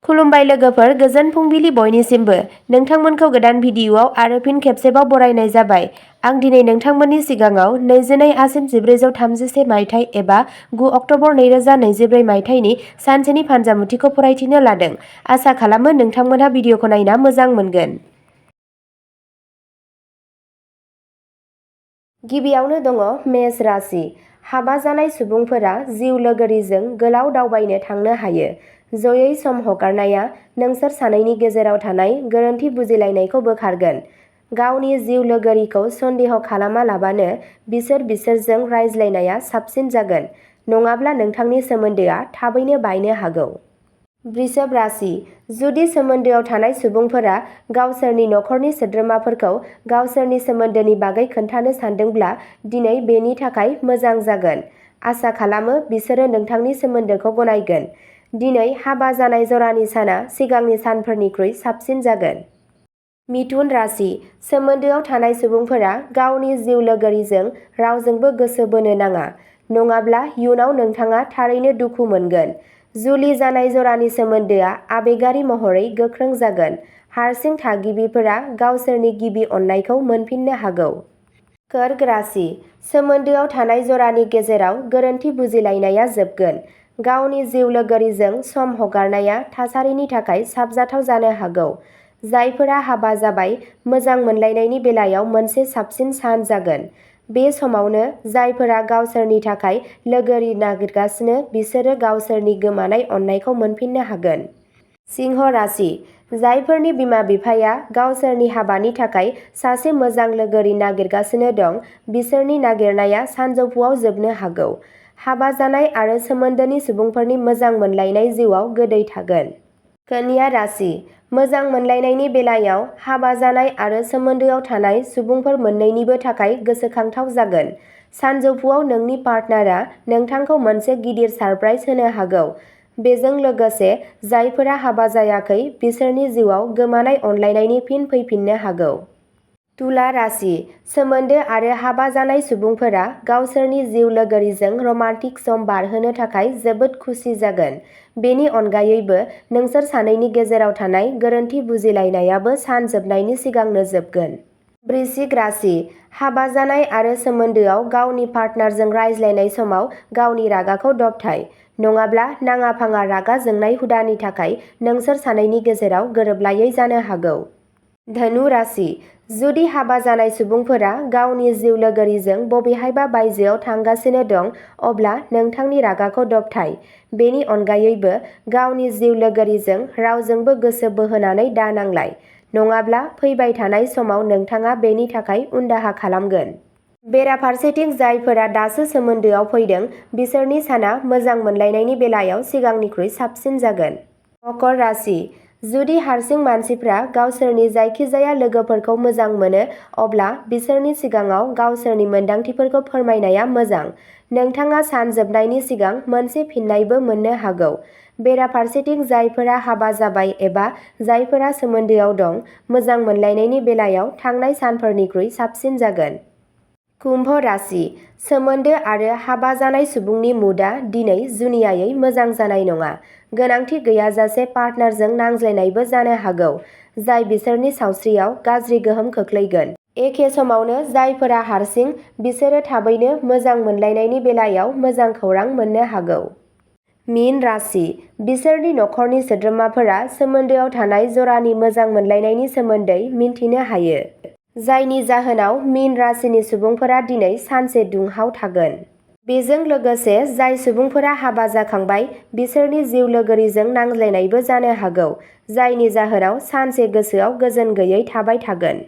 खुलुमबाय लोगोफोर, गोजोन फुंबिलि बयनिसिमबो। नोंथांमोनखौ गोदान भिडिअआव आरो फिन खेबसेबाव बरायनाय जाबाय। आं दिनै नोंथांमोननि सिगाङाव 22 आसिन 1436 मायथाइ एबा 9 अक्ट'बर 2024 मायथाइनि सानसेनि फानजामुथिखौ फरायथिनो लादों। आसा खालामो नोंथांमोनहा भिडिअखौ नायना मोजां मोनगोन। गिबियावनो दङ मेष राशि। हाबा जानाय सुबुंफोरा जिउ लोगोरिजों गोलाव दावबायनो थांनो हायो। जयै सम हगारनाया नोंसोर सानैनि गेजेराव थानाय गोरोन्थि बुजिलायनायखौ बोखारगोन। गावनि जिउ लोगोरिखौ सन्देह खालामालाबानो बिसोरजों रायज्लायनाया साबसिन जागोन, नङाब्ला नोंथांनि सोमोन्दोआ थाबैनो बायनो हागौ। वृषभ राशि। जुदि सोमोन्दोआव थानाय सुबुंफोरा गावसोरनि नखरनि सोद्रोमाफोरखौ गावसोरनि सोमोन्दोनि बागै खोन्थानो सानदोंब्ला दिनै बेनि थाखाय मोजां जागोन। आसा खालामो बिसोरो नोंथांनि सोमोन्दोखौ गनायगोन। दिनै हाबा जानाय जरानि साना सिगांनि सानफोरनिख्रुइ साबसिन जागोन। मिथुन राशि। सोमोन्दोआव थानाय सुबुंफोरा गावनि जिउ लोगोरिजों रावजोंबो गोसो बोनो नाङा, नङाब्ला इयुनाव नोंथाङा थारैनो दुखु मोनगोन। जुलि जानाय जरानि सोमोन्दोआ आबेगारि महरै गोख्रों जागोन। हारसिं थागिबिफोरा गावसोरनि गिबि अननायखौ मोनफिननो हागौ। कर्क राशि। सोमोन्दोआव थानाय जरानि गेजेराव गोरोन्थि बुजिलायनाया जोबगोन। गावनि जिउ लोगोरिजों सम हगारनाया थासारिनि थाखाय साबजाथाव जानो हागौ। जायफोरा हाबा जाबाय, मोजां मोनलायनायनि बेलायाव मोनसे साबसिन सान जागोन। बे समावनो जायफोरा गावसोरनि थाखाय लोगोरि नागिरगासिनो बिसोरो गावसोरनि गोमानाय अननायखौ मोनफिननो हागोन। सिंह राशि। जायफोरनि बिमा-बिफाया गावसोरनि हाबानि थाखाय सासे मोजां लोगोरि नागिरगासिनो दं, बिसोरनि नागिरनाया सानजौफुआव जोबनो हागौ। हाबा जानाय आरो सोमोन्दोनि सुबुंफोरनि मोजां मोनलायनाय जिउआव गोदै थागोन। कन्या राशि। मोजां मोनलायनायनि बेलायाव हाबा जानाय आरो सोमोन्दोआव थानाय सुबुंफोर मोन्नैनिबो थाखाय गोसोखांथाव जागोन। सानजौफुआव नोंनि पार्टनारआ नोंथांखौ मोनसे गिदिर सारप्राइज होनो हागौ। बेजों लोगोसे जायफोरा हाबा जायाखै बिसोरनि जिउआव गोमानाय अनलायनायनि फिन फैफिननो हागौ। तुला राशि। सोमोन्दो आरो हाबा जानाय सुबुंफोरा गावसोरनि जिउ लोगोरिजों रमान्टिक सम बारहोनो थाखाय जोबोद खुसि जागोन। बेनि अनगायैबो नोंसोर सानैनि गेजेराव थानाय गोरोन्थि बुजिलायनायाबो सान जोबनायनि सिगांनो जोबगोन। वृश्चिक राशि। हाबा जानाय आरो सोमोन्दोआव गावनि पार्टनारजों रायज्लायनाय समाव गावनि रागाखौ दबथाय, नङाब्ला नाङा-फाङा रागा जोंनाय हुदानि थाखाय नोंसोर सानैनि गेजेराव गोरोबलायै जानो हागौ। धनु राशि। जुदि हाबा जानाय सुबुंफोरा गावनि जिउ लोगोरिजों बबेहायबा बायजोआव थांगासिनो दं, अब्ला नोंथांनि रागाखौ दबथाय। बेनि अनगायैबो गावनि जिउ लोगोरिजों रावजोंबो गोसो बोहोनानै दानांलाय, नङाब्ला फैबाय थानाय समाव नोंथाङा बेनि थाखाय उनदाहा खालामगोन। बेराफारसेथिं जायफोरा दासो सोमोन्दोआव फैदों बिसोरनि साना मोजां मोनलायनायनि बेलायाव सिगांनिख्रुइ साबसिन जागोन। मकर राशि। जुदि हारसिं मानसिफ्रा गावसोरनि जायखिजाया लोगोफोरखौ मोजां मोनो, अब्ला बिसोरनि सिगाङाव गावसोरनि मोन्दांथिफोरखौ फोरमायनाया मोजां। नोंथाङा सान जोबनायनि सिगां मोनसे फिननायबो मोननो हागौ। बेराफारसेथिं जायफोरा हाबा जाबाय एबा जायफोरा सोमोन्दोआव दं, मोजां मोनलायनायनि बेलायाव थांनाय सानफोरनिख्रुइ साबसिन जागोन। कुम्भ राशि। सोमोन्दो आरो हाबा जानाय सुबुंनि मुडआ दिनै जुनियायै मोजां जानाय नङा। गोनांथि गैयाजासे पार्टनारजों नांज्लायनायबो जानो हागौ, जाय बिसोरनि सावस्रियाव गाज्रि गोहोम खोख्लैगोन। एखे समावनो जायफोरा हारसिं, बिसोरो थाबैनो मोजां मोनलायनायनि बेलायाव मोजां खौरां मोननो हागौ। मीन राशि। बिसोरनि नखरनि सोद्रोमाफोरा सोमोन्दोआव थानाय जरानि मोजां मोनलायनायनि सोमोन्दै मिन्थिनो हायो, जायनि जाहोनाव मीन राशिनि सुबुंफोरा दिनै सानसे दुंहाव थागोन। बेजों लोगोसे जाय सुबुंफोरा हाबा जाखांबाय बिसोरनि जिउ लोगोरिजों नांज्लायनायबो जानो हागौ, जायनि जाहोनाव सानसे गोसोआव गोजोन गैयै थाबाय थागोन।